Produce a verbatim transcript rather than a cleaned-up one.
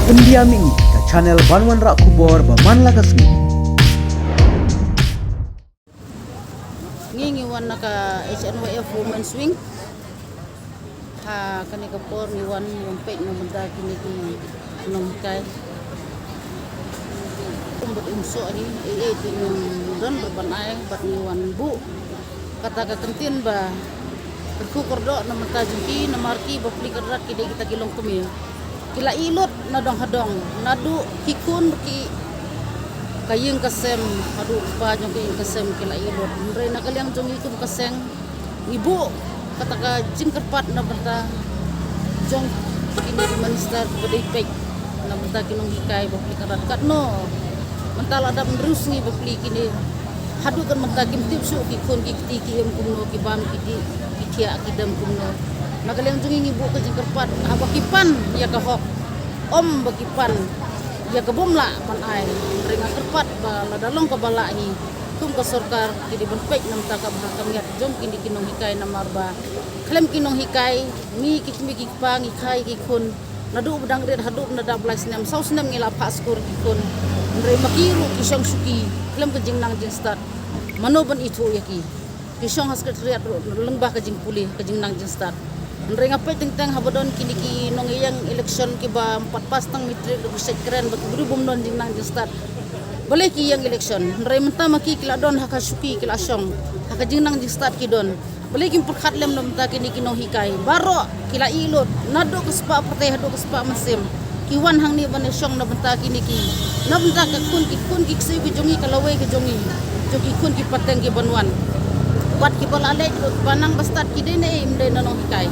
Pyndiah ïa ngi ka channel ban wanrah khubor ba man la ka sngi. Ngi ngi wan na ka H N Y F Women's Wing. Ha kane ka por ngi wan, ngi wan peit na bynta kine ki nonghikai. Kum bad um soh hi, ei ei te ngi don ruh ban ai, bad ngi wan buh kata ka kyntien ba kyrkhu kyrdoh na bynta jong ki, namar ki bapli ka rat ki dei kita ki longkmie. Ki la ïeh lut na dong ha dong, naduh ki khun ki, ka ïing ka sem, haduh kpa jong ka ïing ka sem ki la ïeh lut. Hynrei na ka liang jong ngi kum ka seng, ngi buh kata ka jingkyrpad na bynta jong kine ki minister kiba dei peit na bynta ki nonghikai bapli ka rat. Katno mynta la dap hynriew sngi bapli kine, haduh kan mynta kim tip shuh ki khun ki kti ki im kumno, ki bam ki dih, ki thiah ki dem kumno. Na ka liang jong ngi ngi buh ka jingkyrpad haba ki pan ïa ka hok, ym ba ki pan ïa ka bym lah ban ai. Hynrei nga kyrpad ba lada long kaba lah hi, kum ka sorkar ki dei ban peit na bynta ka bha ka miat jong kine ki nonghikai, namar ba khlem ki nonghikai, ngi ki kmie ki kpa ngi kha ïa ki khun naduh ba dang rit haduh ba dap lai snem, saw snem ngi la phah skul ki khun. Hynrei ma ki ruh ki shong shuki khlem ka jingnang jingstad. Mano ban ithuh ïa ki? Ki shong ha secretariat ruh lyngba ka jingpule, ka jingnang jingstad. Hynrei nga peit teng teng haba don kine ki nongïeng election kiba ym pat pass tang matric ruh ki shet kren ba ki briew bym don jingnang jingstad. Balei ki ïeng election? Hynrei mynta ma ki ki la don ha ka shuki, ki la shong ha ka jingnang jingstad ki don. Balei kim pyrkhat lem na bynta kine ki nonghikai? Baroh ki la ïeh lut, naduh ka spah pyrthei haduh ka spah mynsiem. Ki wan hangne ban ïashong na bynta kine ki, na bynta ka khun ki khun ki ksiew ki jong ngi, ka lawei ka jong ngi, jong ki khun ki pateng ki ban wan. Bad kiba la leit lut ba nang ba stad ki dei na ei, ym dei na nonghikai.